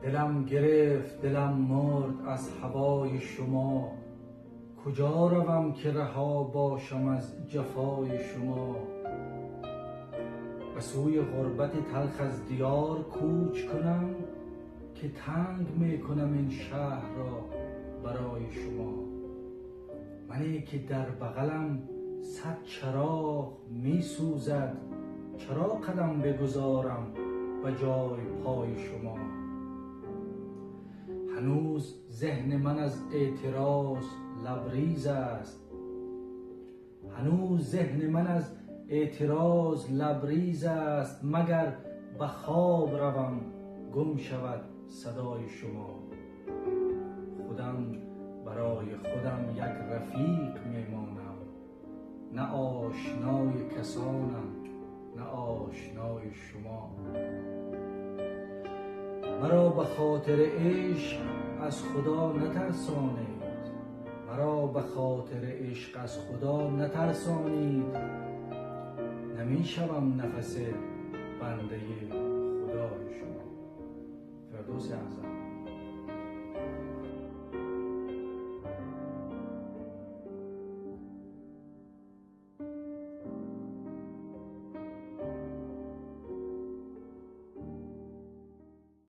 Дилам гирифт, дилам мурд аз ҳавои шумо. Куҷо равам, ки раҳо бошам аз ҷафои шумо? Ба сӯи ғурбати талх аз диёр кӯч кунам, ки танг мекунам ин шаҳрро барои шумо. Мане ки дар бағалам сад чароғ месӯзад, чаро қадам бигузорам ба ҷои пои шумо? Ҳанӯз зеҳни ман аз эътироз лабриз аст. Ҳанӯз зеҳни ман аз эътироз лабриз аст, магар ба хоб равам, гум шавад садои шумо. Худам барои худам як рафиқ мемонам, на ошнои касонам, на ошнои шумо. Маро ба хотири ишқ аз Худо натарсонед. Маро ба хотири ишқ аз Худо натарсонед. Намешавам нафасе бандаи Худои шумо. Фирдавси Аъзам.